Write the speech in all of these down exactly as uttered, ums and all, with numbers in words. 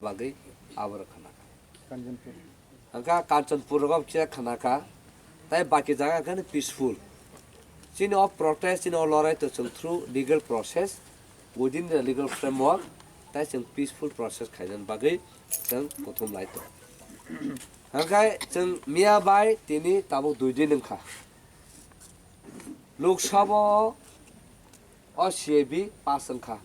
bagwi aborok khana kha. Kanchanpur. Hwnkha Kanchanpur rogo khe khana kha, tai baki jaga khe peaceful. Chini o protest, chini o lorai to chwng through legal process, within the legal framework, tai chwng peaceful process khainani bagwi chwng kuthum lai tongo. Hwnkhe chwng miya bai tini tabuk dui din wngkha. Lok Sabha o C A B pass wngkha.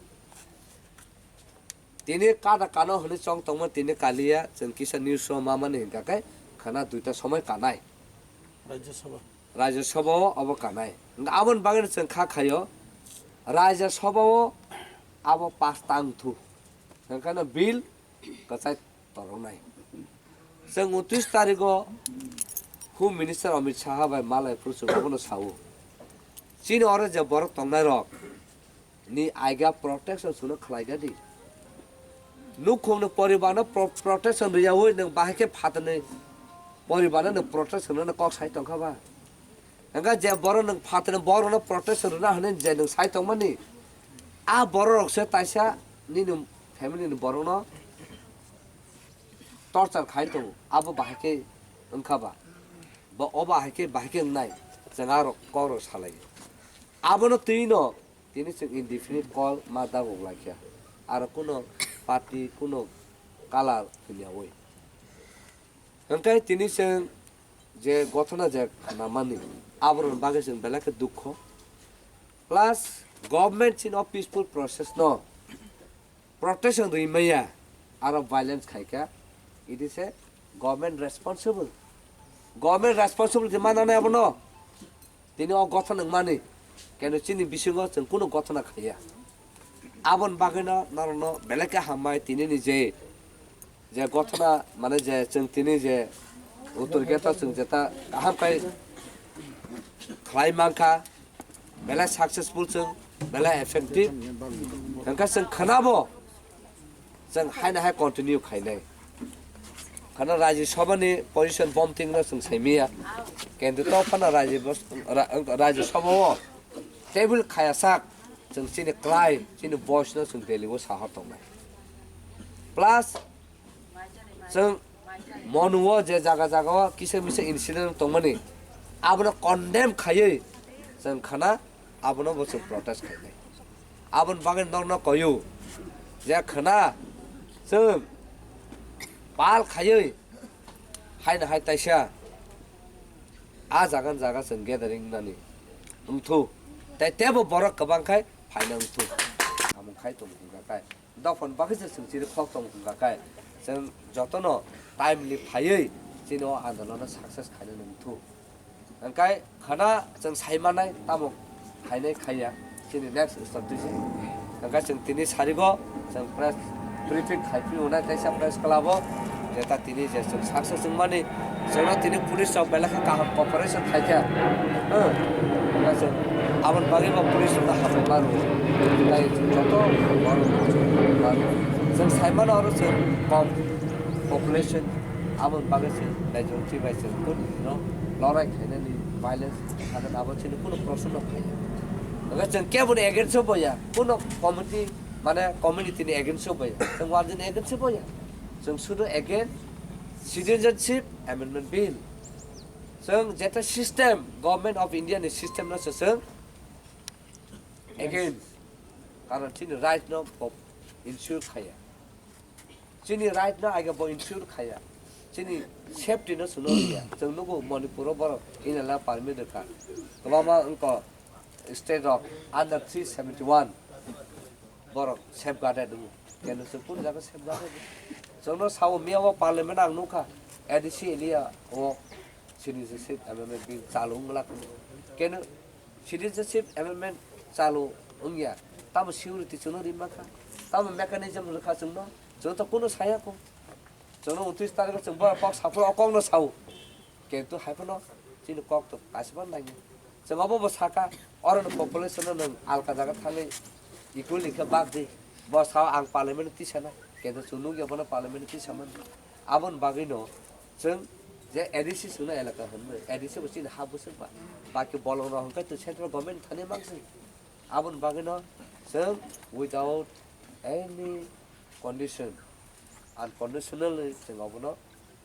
Tini kada kano hwnwi chong tongma tini kaliya chwng kisa news o mamani hinkha khe khana duita somoi kanai. Rajya Sabha. Rajya Sabha o abo kanai. Hwnkhe aboni bagwi chwng kha khaio Rajya Sabha o abo pass tang thu. Hwnkhe no bill kwchai toroknai. Chwng untris tarigo Home Minister Amit Shah bai malai phuru chwng abono sao. Chini oro je borok tongnai rok ni aiga protection suno khlai gadi. Nukhung ni poribar no pro-, protection riyawi nwng bahai khe phatarni poribar no nwng protection rwna kok sai tongkha ba. Hwnkhe je borok nwng phatarni borok no protection rwna hwnwi je nwng sai tongmani, a borok rok se taisa nini family ni borok no torture khai tongo, abo bahai khe wngkha ba? Bo o bahai khe, bahai khe wngnai, chwng a rok kok rok salai. Abono twi no tini chwng indefinite call ma dagok lai kha. Aro kuno party, kuno color hwnyawi. Hwnkhe tini chwng je gothona je khnamani, aboroni bagwi chwng belai khe dukho. Plus, government chini o peaceful process no protection rwi maya, aro violence khai kha, it is a government responsible. Government responsibility mananai abono. Tini o gothona wngmani, keno chini bisingo chwng kunu gothona khaiya. Aboni bagwino norokno belai khe hambai tini ni je, je gothona, mane je chwng tini je uttor gate o chwng jeta kaham khai khlai mankha, belai successful chwng, belai effective. Hwnkhe chwng khnabo, chwng haino hai continue khainai. Khana Rajya Sabha ni position bom tingno chwng saimiya. Kintu to phano Rajya Bas-, Ra-, Rajya Sabha o table khaya sak chwng chini klai, chini voice no chwng Delhi o sahor tongnai. Plus, chwng Monu o je jaga jaga o kisa misa incident tongmani, abono condemn khaiwi chwng khana abono bo chwng protest khainai. Aboni bagwi norokno koyu je khana chwng pal khaiwi haino hai taisa a jaga ni jaga chwng gathering nani wngthu. Tai tebo borok kwbang khai phaina wngthu. Samung khai tong wngkha khai. Dophani bagwi se chwng chini khok tong wngkha khe, chwng jotono timely phaiwi chini o andolon no success khainani wngthu. Hwnkhe khana chwng sai manai tamo khainai khaiya chini next strategy. Hwnkhe chwng tini sarigo chwng press briefing khai phiyonai teisa press club o. Jeta tini je chwng success wngmani, chwngno tini police rok belai khe kaham cooperation khaikha. Hwnkhe chwng aboni bagwi bo police rokno hambai mano. Tai chwng joto borok chwng hambai mano. Chwng sai mano oro chwng kom population, aboni bagwi chwng majority bai chwng kunu no lorai khainani violence khainani abo chini kunu proshno phaiya. Hwnkhe chwng keboni against o boya, kunu committee mane community ni against o boya, chwng warjini against o boya. Chwng sudu against Citizenship Amendment Bill. Chwng jeta system, Government of India ni system no se chwng against. Karon chini right no pop-, ensure khaya. Chini right no age bo ensure khaya. Chini safety no suno ya. Chwng nugo Manipur o borok inala permit rwkha. Kwbangma wngkha state rok under three seventy one. Borok safeguarded wngo. Keno chwng kunu jaga safeguarded wngo. Chwngno sao miya o parliament ang nukha, A D C area o citizenship amendment bill chalu wngla kunu. Keno citizenship amendment chalu wngya, tamo security chwngno ri mankha, tamo mechanism rwkha chwngno, chwng to kunu saya kho. Chwngno untris tarikh chwng bo kok saphuru o kokno sao. Kintu hai phano chini kok to kaisa phano nangya. Chwng abo bo saka, oro no population no nwng alka jaga thangwi equal ni khe bak di. Bo sao ang parliament tisa na, kintu chwng nukya bono parliament tisa man. Aboni bagwi no chwng je A D C chwngno elaka hwnwi, A D C bo chini ha bwswk ba. Baki bolong rok hwnkhe to central government thani manswi. Aboni bagwi no chwng without any condition Unconditionally chwng obono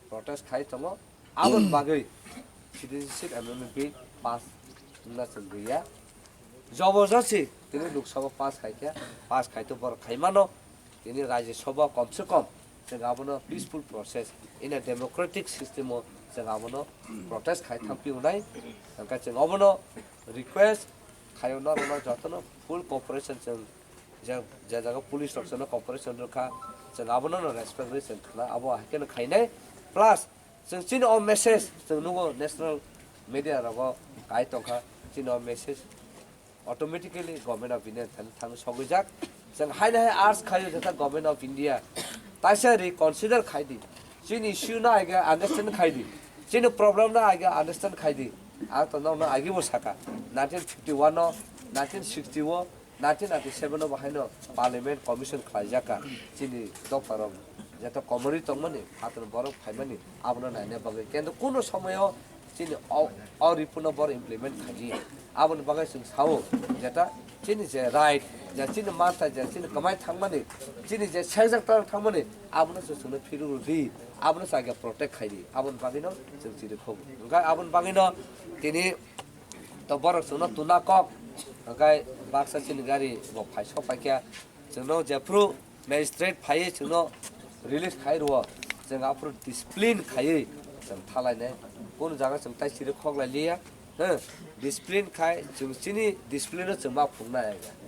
protest khai tongo. Aboni bagwi citizenship amendment bill pass wngna chwng gwiya. Jobojasti tini Lok Sabha pass khai khe, pass khai to borok khai mano. Tini Rajya Sabha kom se kom chwng abono peaceful process in a democratic system o chwng abono protest khai thangpi unai. Hwnkhe chwng obono request khayo norokno jotono full cooperation chwng je, je jaga police rok chwngno cooperation rwkha, chwng abono no respect rwi chwng khna abo hai kheno khainai. Plus chwng chini o message chwng nugo national media rogo kai tongkha, chini o message automatically Government of India thani thang sogwijak. Chwng haino hai urge khayo jata Government of India taisa reconsider khai di, chini issue no aige understand khai di, chini problem no aige understand khai di. Ang to nokno agi bo saka, nineteen fifty one no, nineteen sixty o, nineteen ninety seven o bo haino Parliament Commission khlaijak kha, chini dopha rok jeta komorwi tongmani, phatar borok phaimani, abono naina bagwi. Kintu kuno somoyo chini o, o report no bor implement khaidi. Aboni bagwi chwng sao jeta chini je right, je chini mantha, je chini kwmai thangmani, chini je sejak tang thangmani, abono chwng chwngno phirwi rw di, abono chwng protect khaidi. Aboni bagwino chwng chiri khobo. Hwnkhe aboni bagwino tini to borok chwngno tuna kok, hwnkhe baksa chini gari bo phai sok paikha, chwngno jephru magistrate phaiwi chwngno release khai rwo, chwng aphuru discipline khaiwi chwng thalainai. Kunu jaga chwng tai chiri khoklai liya, he, discipline khai chwng chini discipline no chwng ma phunuknai.